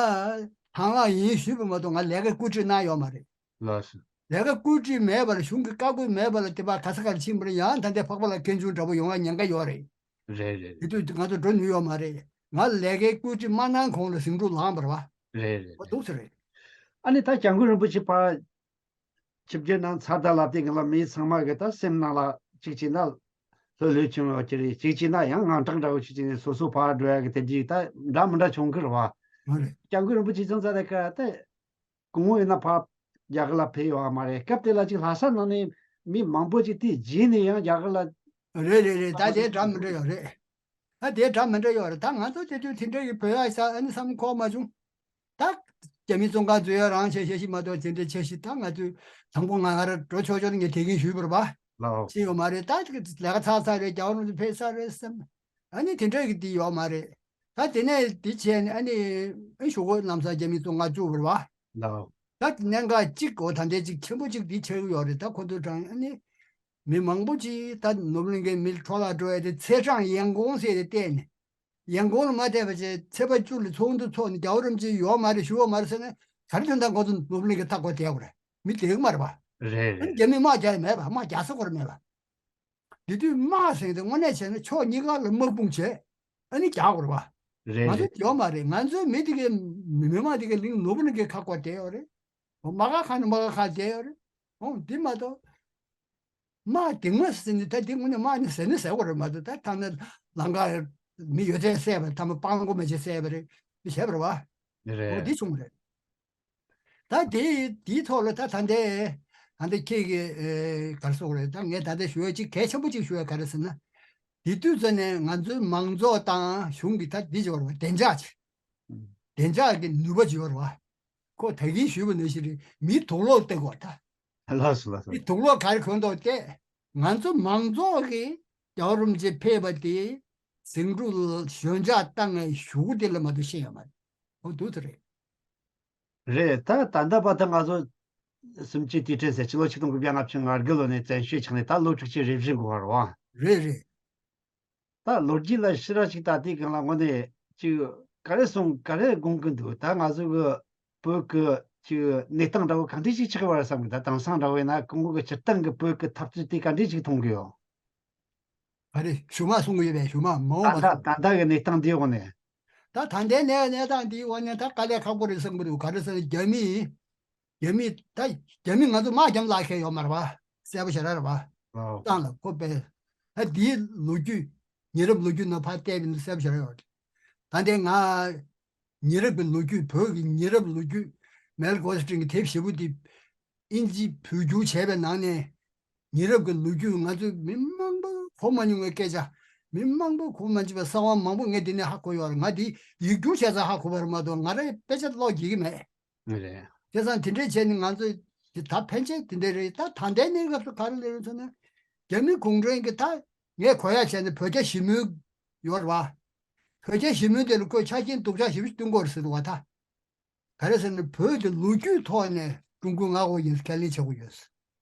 དང་བླངས་ཡིན་ཞུས་པ་མ་གཏོགས་ང་ལས་ཀ་བཀོད་སྒྲིག་གནང་ཡོད་མ་རེད། ལགས་སོ། ལས་ཀ་བཀོད་སྒྲིག་མེད་པར་གཞུང་གི་བཀའ་བཀོད་མེད་པར་དེ་པར་ག་ས་གར་ཕྱིན་པར་ཡང་ད་ལྟའི་འཕགས་པ་ལ་མཁན་ཆུང་འདྲ་པོ་ཡོང་བ་ཉེན་ཁ་ཡོད་རེད། རེད་རེད། དེ་དུས་ང་ཚོ་འགྲོ་ནུས་ཡོད་མ་རེད། ང་ལས་ཀའི་བཀོད་སྒྲིག་མ་གནང་གོང་ལ་ཟིང་འཁྲུག་ལངས་པ་རེད་པ། རེད་རེད། འོ་འདུག་ཟེར་རེད། ཨ་ནི་ད་སྐྱབས་མགོན་རིན་པོ་ཆེ་ཕར་ཆིབས་བསྒྱུར་གནང་ཚར་ད་ལབ་དེ་གི་ལ་མི་ཚང་མ་གི་ད་སེམས་ནང་ལ་གཅིག་བྱས་ན་ལྷོད་ལྷོད་བྱུང་ཡོད་ཀྱི་རེད། གཅིག་བྱས་ན་ཡང་དངངས་སྐྲག་འདྲ་བོ་ཞིག་བྱས་ནས་སོ་སོ་ཕར་འགྲོ་ཡ་གི་དེ་འདྲའི་ད་འདྲ་མི་འདྲ་བྱུང་གི་རེད་པ། འོ་རེད། སྐྱབས་མགོན་རིན་པོ་ཆེ་ཚང་ས་དེ་ག་ད། སྐུ་ངོ་ཡིན་ན་ཕར་རྒྱ་གར་ལ་ཕེབས་ཡོད་མ་རེད། སྐབས་དེ་ལ་ཅིག་ལྷ་ས་ནང་ནས་མི་མང་པོ་ཅིག་དེ་རྗེས་ནས་ཡང་རྒྱ་གར་ལ། རེད་རེད་རེད། ད་དེ་འདྲ་མི་འདྲ་ཡོད་རེད། ད་དེ་འདྲ་མི་འདྲ་ཡོད་རེད། ད་ང་ཚོ་དེ་དུས་དེ་འདྲ་གི་བོད་ཡ་ས་ཨ་ནི་བསམ་འཁོར་མ་བྱུང་། ད་རྒྱ་མི་བཙོན་ཁང་འཛུལ་ཡ་རང་བྱས་བྱས་ཤིག་མ་གཏོགས་དེ་འདྲ་བྱས་ཤིག་ད་ང་ཚོས་དང་པོ་ང་ང་ར་འགྲོ་ཆོག་ཆོག་ནི་ངས་དེ་གིན་ཞུས་པ་རེད་པ། ལའོ། ཤེས་ཡོད་མ་རེད། ད་ཅིག་ལས་ཀ་ཚར་ཚར་རེད། རྒྱ་བོད་ལ་ཕེབས་ཚར་རེད་བསམ། ཨ་ནི་དེ་འདྲ་གི་དེ་ཡོད་མ་རེད། ད་དེ་ནས་དེ་བྱས་ནས་ཨ་ནི་ཨ་ཞུ་གོ་ལམ་སང་རྒྱ་མི་བཙོན་ཁང་བཅུག་པ་རེད་པ། ལའོ། ད་གནད་འགག་གཅིག་གོ་ད་ལྟའི་གཅིག་ཆེན་པོ་གཅིག་དེ་ཆགས་ཀྱི་ཡོད་རེད། ད་ཁོ་ཚོ་གྲངས་ཨ་ནི་མི་མང་པོ་ཅིག་ད་ནོར་བུ་གླིང་གའི་མི་འཕྲོ་བརླག་འགྲོ་ཡ་དེ་ཚེས་གྲངས་ཡན་གོང་ཟེར་ཏེ་བལྟས་ནས། ཡན་གོང་ལ་མ་བལྟས་པ་བྱས་ཚེས་པ་བཅུ་ལ་ཚོགས་འདུ་ཚོགས་ནས་རྒྱལ་བ་རིན་པོ་ཆེ་ཡོད་མ་རེད་ཞུ་བ་མ་རེད་ཟེར་ན་ག་རེ་དོན་དག་ཁོ་ཚོ་ནོར་བུ་གླིང་གའི་མཐའ་སྐོར་བསྡད་དགོས་རེད། མི་བསྡད་གི་མ་རེད་པ། རེད་རེད། རྒྱ་མི་དམག་རྒྱག་ཡ་མེད་པ། དམག་རྒྱག་ས་སྐོར་མེད་པ། དེ་དུས་དམག་ཟེར་དེ་དངོས་གནས་བྱས་ན་ཕྱོགས་གཉིས་ཀ་ལ་དམག་དཔུང་བྱས་ཨ་ནི་རྒྱག་དགོས་རེད་པ། རེད་ང་ཚོ་རེད། ཡོད་མ་རེད། ང་ཚོའི་མི་དེ་གའི་མི་མི་དམངས་དེ་གའི་གླིང་ནོར་བུ་གླིང་གའི་ཁ་སྐོར་བསྡད་ཡོད་རེད། དམག་སྒར་ཁག་ནས་དམག་སྒར་ཁག་བསྡད་ཡོད་རེད། འོ་འདི་མ་གཏོགས། དམག་དེ་དངོས་སུ་ཟེར་ནས་ད་དེ་དངོས་གནས་དམག་ནི་ཟེར་ནི་ཟེར་དགོས་རེད་མ་གཏོགས། ད་ཐ་ན་ལམ་ཁ་མི་ཡོད་ཚད་བསད་པ་ཐ་མ་སྤང་དགོས་མ་བྱས་བསད་པ་རེད། མི་བྱས་པ་རེད་པ། འོ་རེད། འདི་བྱུང་བ་རེད། ད་དེ་དེའི་ཐོག་ལ་ད་ད་ལྟའི་ད་ལྟ་ཁྱེད་ཀྱིས་ཨེ་ག་རེ་ཟེར་དགོས་རེད། ད་ངས་ད་ལྟ་ཞུ་ཡ་གཅིག་གལ་ཆེན་པོ་གཅིག་ཞུ་ཡ་ག་རེ་ཟེར་ན། དེ་དུས་ཙམ་ནས་ང་ཚོའི་མང་ཚོགས་དང་གཞུང་གི་ད་འདི་ཡོད་རེད་པ། བདེ་འཇགས་ཅིག་བདེ་འཇགས་ཀྱི་ནུས་པ་ཅིག་ཡོད་རེད་པ། ཁོ་ད་གིན་ཞུས་པ་ནང་བཞིན་རེད། མི་དུག་ལོག་སྟེར་དགོས་ད། ལགས་སོ་ལགས་སོ། མི་དུག་ལོག་ག་རེ་གོན་ཐོག་སྟེ། ང་ཚོ་མང་ཚོགས་ཀྱིས་རྒྱལ་བ་རིན་པོ་ཆེ་ཕེབས་པ་དེ་ཟིང་འཁྲུག་ཞོད་འཇགས་བཏང་ངེས་ཞུ་དེ་ལ་མ་གཏོགས་ཤེས་ཡོད་མ་རེད། འོ་འདུག་ད་རེད། རེད། ད་ད་ལྟ་བར་དུ་ང་ཚོ་སུམ་ཅུ་དུས་དྲན་ཟེར་ཕྱི་ལོ་ཆིག་སྟོང་དགུ་བརྒྱ་ལྔ་བཅུ་ང་དགུ་ལོ་ནས་བཙན་བྱོལ་ཆགས་ནས་ད་ལོ་དྲུག་ཅུ་རེ་བཞི་འགོར་བ་རེད་པ། རེད་རེད། ད་ལོ་རྒྱུས་ལ་ཕྱི་ར་ཞིག་ད་ལྟའི་སྒང་ལ་དངོས་གནས་ཅིག་ག་རེ་གསུང་ག་རེ་དགོངས་ཀྱི་འདུག་ད་ང་ཚོ་གི་བོད་ཀྱི་ཅིག་གནས་སྟངས་འདྲ་བོ་ག་འདྲ་ཞིག་ཆགས་པ་རེད་བསམ་གི། ད་དེང་སང་འདྲ་བོ་ཡིན་ན་ཀྲུང་གོ་གི་སྤྱིར་བཏང་གི་བོད་ཀྱི་འཐབ་རྩོད་དེ་ག་འདྲ་ཞིག་མཐོང་གི་ཡོད། ག་རེ་གཞུག་མ་གསུང་གི་ཡོད་པས། གཞུག་མ་མ་འོངས་པ་ད་ལྟ་ད་ལྟ་གི་གནས་སྟངས་འདིའི་འོག་ནས། ད་ད་ལྟའི་གནས་གནས་སྟངས་འདིའི་འོག་ནས་ད་དཀའ་ལས་ཁག་པོ་རེད་བསམ་གི་འདུག་ག་རེ་ཟེར་ན་རྒྱ་མིས། རྒྱ་མི་ད་རྒྱ་མི་ང་ཚོ་དམག་རྒྱབ་ལ་ཁེལ་ཡོད་མ་རེད་པ། གསལ་པོ་ཞེ་དྲག་རེད་པ། ཨོ། ཏང་ལ་ཁོ་པས། ད་འདིའི་ལོ་རྒྱུས། ཉེ་རབས་ལོ་རྒྱུས་ནང་ཕར་བལྟས་པ་ཡིན་ན་གསལ་པོ་ཞེ་དྲག་ཡོད་རེད། ད་ལྟའི་ང་ཉེ་རབས་ཀྱི་ལོ་རྒྱུས་བོད་ཀྱི་ཉེ་རབས་ལོ་རྒྱུས་མེལ་གོ་སི་ཊིན་གྱི་དེབ་ཞེ་པོ་འདི་ཨིན་ཇི་བོད་བསྒྱུར་བྱས་པའི་ནང་ནས་ཉེ་རབས་ཀྱི་ལོ་རྒྱུས་ང་ཚོས་མི་མང་པོ་གོ་མ་མྱོང་བའི་སྐད་ཆ། མི་མང་པོ་གོ་མ་མྱོང་བའི་གསང་བ་མང་པོ་ངས་འདི་ནས་ཧ་གོ་ཡོད་རེད། ང་འདི་ཡིག་སྒྱུར་བྱས་ཙང་ཧ་གོ་བ་རེད་མ་གཏོགས་ང་རང་དཔེ་ཆ་ཀློག་བགྱིད་ཀྱི་མེད། རེད། བྱས་ཙང་དེ་འདྲས་བྱས་ནས་ང་ཚོས་ དེ་ད་ཕན་ཆད་དེ་འདྲ་རེད། ད་ད་ལྟའི་གནས་སྐབས་སུ་ག་རེ་ལབ་ཡོང་ཟེར་ན། རྒྱ་མི་གུང་ཁྲན་གྱིས་ད་ངས་གོ་ཡ་བྱས་ན་བོད་རྒྱ་ཞི་མོལ་ཡོད་རེད་བ། བོད་རྒྱ་ཞི་མོལ་དེ་ལ་ཁོས་ཆ་རྐྱེན་སྡུག་ཅག་ཞེ་པོ་ཞིག་བསྐྲུན་གྱི་ཡོད་རེད་ཟེར་འདུག་བ་ད། ག་རེ་ཟེར་ན་བོད་དེ་ལོ་རྒྱུས་ཐོག་ནས་ཀྲུང་གོའི་མངའ་ཁོངས་ཡིན་ཟེར་ཁས་ལེན་བྱེད་དགོས་ཡོད་ཟེར།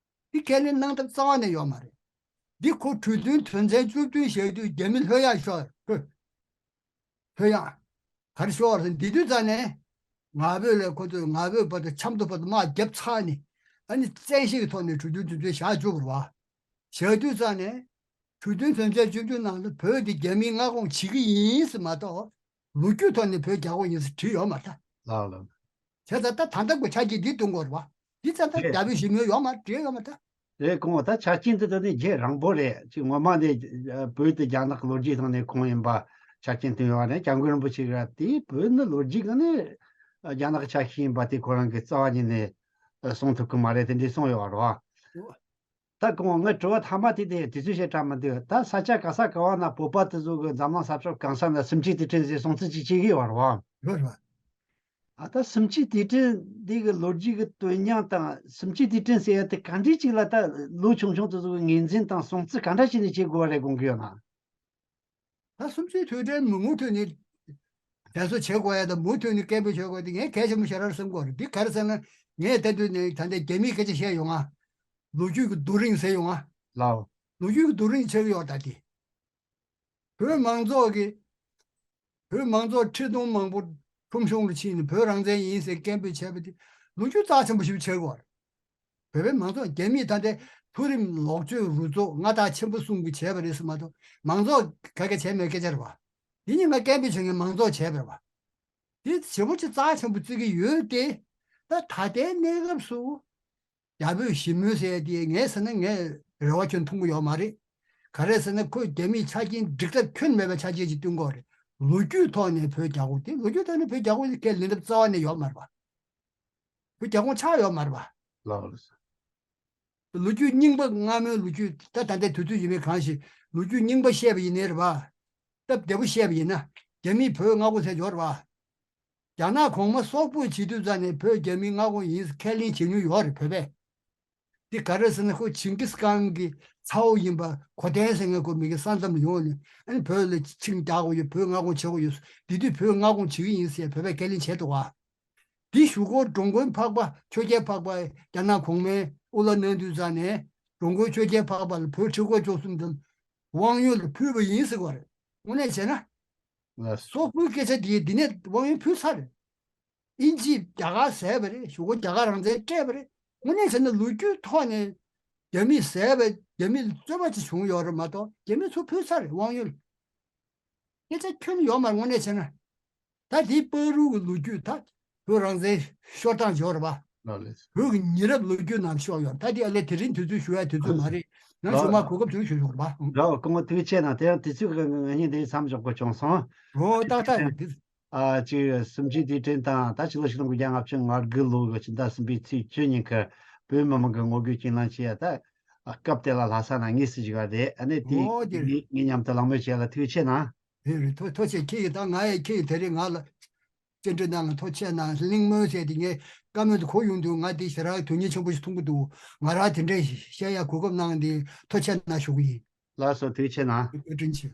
འདི་ཁས་ལེན་གནང་ཐབས་རྩ་བ་ནས་ཡོད་མ་རེད། འདི་ཁོ་གྲོས་མཐུན་དོན་ཚན་བཅུ་བདུན་བཞག་དུས་རྒྱ་མི་ལྷོད་ཡངས་ཤོར། ལྷོད་ཡངས། ག་རེ་ཤོར་ཟེར་ན་འདི་དུས་ཙ་ནས་ང་ཕོད་ལ་ཁོ་ཚོས་ང་ཕོད་བར་དུ་ཆབ་མདོ་བར་དུ་དམག་བརྒྱབ་ཚར་ནས། ཨ་ནི་བཙན་ཤེད་ཀྱི་ཐོག་ནས་གྲོས་མཐུན་དོན་ཚན་བཞག་བཅུག་པ་རེད་བ། བཞག་དུས་ཙ་ནས་གྲོས་མཐུན་དོན་ཚན་བཅུ་བདུན་ནང་ལ་བོད་འདི་རྒྱ་མིའི་མངའ་ཁོངས་བྱེད་ཀྱི་ཡིན་ཟེར་མ་གཏོགས། ལོ་རྒྱུས་ཐོག་ནས་བོད་རྒྱ་ཁོངས་ཡིན་ཟེར་བྲིས་ཡོད་མ་རེད་ད། ལགས་ལགས། བྱས་ཙང་ད་ད་ལྟ་གི་ཆ་རྐྱེན་འདི་སྟོན་དགོས་རེད་བ། འདི་ཙང་ད་རེད། རྒྱ་བོད་ཞི་མོལ་ཡོད་མ་རེད། འབྲེལ་ཡོད་མ་རེད་ད། རེད། གོང་ད་ཆ་རྐྱེན་འདི་ད་ནི་རྒྱ་རིང་པོ་རེད། ཅིག་སྔོན་མ་ནས་ཨ་བོད་དེ་རྒྱ་ནག་གི་ལོ་རྒྱུས་ཐོག་ནས་ཁོངས་ཡིན་པ་ཆ་རྐྱེན་བཏོན་ཡོད་རེད། སྐྱབས་མགོན་རིན་པོ་ཆེ་གིས་ར་དེ་བོད་ནི་ལོ་རྒྱུས་སྒང་ནས་རྒྱ་ནག་གི་ཆ་ཤས་ཡིན་པ་དེ་ཁོ་རང་གིས་རྩ་བ་ཉིད་ནས་གསུང་ཐུབ་ཀྱི་མ་རེད། དེ་འདྲས་གསུངས་ཡོད་རེད་བ། ད་གོང་ངས་དྲི་བ་མཐའ་མ་དེ་དེ་དུས་ཚོད་བཤད་གྲབས་མི་འདུག་ད་ས་ཆ་ག་ས་ག་བ་ན་བོད་པ་དེ་ཚོ་གི་འཛམ་གླིང་ས་ཕྱོགས་གང་ས་ན་སུམ་ཅུ་དུས་དྲན་ཟེར་སྲུང་བརྩི་ཅིག་བྱེད་ཀྱི་ཡོད་རེད་བ། ཡོད་རེད་བ། ཨ་ད་སུམ་ཅུ་དུས་དྲན་འདི་གི་ལོ་རྒྱུས་ཀྱི་དོན་སྙིང་དང་སུམ་ཅུ་དུས་དྲན་ཟེར་ཡ་དེ་ག་འདྲས་ཅིག་ལ་ད་ལོ་ཆུང་ཆུང་དེ་ཚོ་གི་ངོས་འཛིན་དང་སྲུང་བརྩི་ག་འདྲ་བྱས་ནས་བྱེད་དགོས་པ་རེད་དགོངས་ཀྱི་ཡོད་ན། ད་སུམ་ཅུའི་དུས་དྲན་མུ་མུ་མཐུད་ནས་དྲན་གསོ་བྱེད་དགོས་ཡ་དང་མུ་མཐུད་ནས་སྐད་འབོད་བྱེད་དགོས་དེ་ངས་གལ་ཆེན་པོ་ཞེ་དྲག་བསམ་གྱི་ཡོད་རེད། འདི་ག་རེ་ཟེར་ན་ངས་ད་དུས་ནས་ད་ལྟའི་རྒྱ་མིའི་སྐད་ཆ་བཤད་ཡོང་ང་། ལོ་རྒྱུས་ཀྱི་རྡོ་རིང་ཟེར་ཡོང་ང་། ལའོ། ལོ་རྒྱུས་ཀྱི་རྡོ་རིང་ཆགས་ཀྱི་ཡོད་ད་དེ། བོད་མང་ཚོགས་ཀྱི། བོད་མང་ཚོགས་ཁྲི་སྟོང་མང་པོ་ཁྲོམ་གཞུང་ལ་ཕྱིན་ནས་བོད་རང་བཙན་ཡིན་ཟེར་སྐད་འབོད་བྱས་པ་དེ་ལོ་རྒྱུས་རྩ་ཆེན་པོ་ཞིག་ཆགས་ཀྱི་ཡོད་རེད། བོད་པའི་མང་ཚོགས་རྒྱ་མིས་ད་ལྟའི་མཐོ་རིམ་ལོག་སྤྱོད་རུ་ཚོགས་མངའ་བདག་ཆེན་པོ་གསུམ་གྱིས་བྱས་པ་རེད་ཟེར་མ་གཏོགས་མང་ཚོགས་ག་གེ་བྱས་མེད་སྐད་ཆ་རེད་བ། དེ་ཉིན་ང་སྐད་འབོད་བྱེད་མཁན་མང་ཚོགས་བྱས་པ་རེད་བ། དེ་ཞེ་པོ་ཅིག་རྩ་ཆེན་པོ་བརྩི་གི་ཡོད་དེ། ད་ད་ལྟའི་གནས་སྐབས་སུ། རྒྱ་བོད་ཞི་མོལ་ཟེར་ཡ་དེ་ངས་ཟེར་ན་ངས་རེ་བ་ཁྱོན་མཐོང་གི་ཡོད་མ་རེད། ག་རེ་ཟེར་ན་ཁོས་རྒྱ་མིའི་ཆ་རྐྱེན་འགྲིག་ཐབས་ཁྱོན་མེད་པའི་ཆ་རྐྱེན་ཅིག་བསྐྲུན་གྱི་ཡོད་རེད། ལོ་རྒྱུས་ཐོག་ནས་བོད་རྒྱ་ཁོངས་དེ་ལོ་རྒྱུས་ཐོག་ནས་བོད་རྒྱ་ཁོངས་དེ་སྐད་ལེན་ཐབས་རྩ་བ་ནས་ཡོད་མ་རེད་པ། བོད་རྒྱ་ཁོངས་ཆགས་ཡོད་མ་རེད་པ། ལགས་ལགས། ལོ་རྒྱུས་རྙིང་པ་སྔ་མོའི་ལོ་རྒྱུས་ད་ད་ལྟའི་དུས་ཚོད་ཡིན་མིན་གང་ཞིག་ལོ་རྒྱུས་རྙིང་པ་བཤད་པ་ཡིན་ནའི་རེད་པ། སྟབས་བདེ་པོ་བཤད་པ་ཡིན་ན་རྒྱ་མིས་བོད་མངའ་ཁོངས་ཟེར་ཡོད་རེད་པ། རྒྱ་ནག་གོང་མ་སོག་པོས་བྱེད་དུས་ཙ་ནས་བོད་རྒྱ་མིའི་མངའ་ཁོངས་ཡིན་ཁས་ལེན་བྱེད་མྱོང་ཡོད་རེད་བོད་པས། འདི་ག་རེ་ཟེར་ན་ཁོ་ཇིང་གིས་ཁཱན་གྱི་ཚ་བོ་ཡིན་པ་གོ་དན་ཟེར་མཁན་ཁོ་མི་གི་ས་མཚམས་ལ་ཡོང་ནས་ཨ་ནི་བོད་ལ་ཆིངས་རྒྱག་དགོས་ཡོད། བོད་མངའ་ཁོངས་བྱེད་དགོས་ཡོད། འདི་དུས་བོད་མངའ་ཁོངས་བྱེད་ཀྱི་ཡིན་ཟེར་བོད་པས་ཁས་ལེན་བྱས་འདུག་བ། འདི་གཞུག་གུ་འགྲོ་མགོན་འཕགས་པ་ཆོས་རྒྱལ་འཕགས་པ་རྒྱ་ནག་གོང་མའི་དབུ་བླ་གནང་དུས་ཙ་ནས་འགྲོ་མགོན་ཆོས་རྒྱལ་འཕགས་པ་ལ་བོད་ཁྲི་སྐོར་བཅུ་གསུམ་དེ་དབང་ཡོད་ལ་ཕུལ་བ་ཡིན་ཟེར་བ་རེད། དངོས་གནས་བྱས་ན། ལགས། སོག་པོའི་སྐད་ཆ་དེ་འདི་ནས་དབང་ཡོད་ཕུལ་ཚར་རེད། དབྱིན་ཇིས་རྒྱ་གར་བཟས་པ་རེད། གཞུག་གུ་རྒྱ་གར་རང་བཙན་སྤྲད་པ་རེད། དངོས་གནས་བྱས་ན་ལོ་རྒྱུས་ཐོག་ནས་རྒྱ་མིས་བཟས་པ་རྒྱ་མི་ལ་རྩོད་པ་ཅིག་བྱུང་ཡོད་རེད་མ་གཏོགས་རྒྱ་མིས་ཚུར་ཕུལ་ཚར་རེད་དབང་ཡོད། སྐད་ཆ་ཁྱོན་ནས་ཡོད་མ་རེད་དངོས་གནས་བྱས་ན། ད་དེའི་བར་དུ་གི་ལོ་རྒྱུས་ད་བོད་རང་བཙན་ཤོར་སྟངས་ཡོད་རེད་པ། ལགས་ལགས། བོད་ཀྱི་ཉེ་རབས་ལོ་རྒྱུས་ནང་ཤོར་ཡོད། ད་དེ་ཨ་ལས་དེ་རིང་དུས་ཚོད་ཞུ་ཡ་དུས་ཚོད་མ་རེད། ང་ཞུ་མ་གོ་སྐབས་བྱུང་ཞུ་ཞུ་རེད་པ། རེད་པ། སྐུ་ངོ་ཐུགས་རྗེ་ཆེ་གནང་། དེ་ཡང་དུས་ཚོད་ཀྱི་ངེས་ངེས་འདི་མཚམས་འཇོག་དགོས་བྱུང་སོང་། འོ་ཏག་ཏག་རེད་དེ། ཨ་ཅིག་སུམ་ཅུའི་དུས་དྲན་དང་ད་ཕྱི་ལོ་ཆིག་སྟོང་དགུ་བརྒྱ་ལྔ་བཅུ་ང་དགུ་ལོ་གི་ཕྱི་ཟླ་གསུམ་པའི་ཚེས་བཅུ་ཉིན་གྱི་བོད་མི་མང་གི་ངོ་རྒོལ་གྱེན་ལངས་བྱས་ཡ་ད་སྐབས་དེ་ལ་ལྷ་ས་ན་དངོས་སུ་བཞུགས་པ་རེད། ཨ་ནི་དེ་འོ་དེ་རེད། ངས་མཉམ་དུ་གླེང་མོལ་བྱས་ལ་ཐུགས་རྗེ་ཆེ་གནང་། རེད་རེད། ཐུགས་ཐུགས་རྗེ་ཆེ། ཁྱེད་ཀྱིས་ད་ང་ཡ་ཁྱེད་ཀྱིས་དེ་རིང་ང་ལ་བཅར་འདྲི་གནང་ལ་ཐུགས་རྗེ་ཆེ་གནང་། གླེང་མོལ་བྱས་ཏེ་ངས་བཀའ་མོལ་དེ་གོ་ཡོང་དུས་ང་དེ་ཞེ་དྲག་དོན་སྙིང་ཆེན་པོ་ཞིག་མཐོང་གི་འདུག་ང་རང་དེ་འདྲས་བཤད་ཡ་གོ་སྐབས་གནང་དེ་ཐུགས་རྗེ་ཆེ་གནང་ཞུ་གི་ཡིན། ལགས་སོ་ཐུགས་རྗེ་ཆེ་གནང་། བཀའ་དྲིན་ཆེ།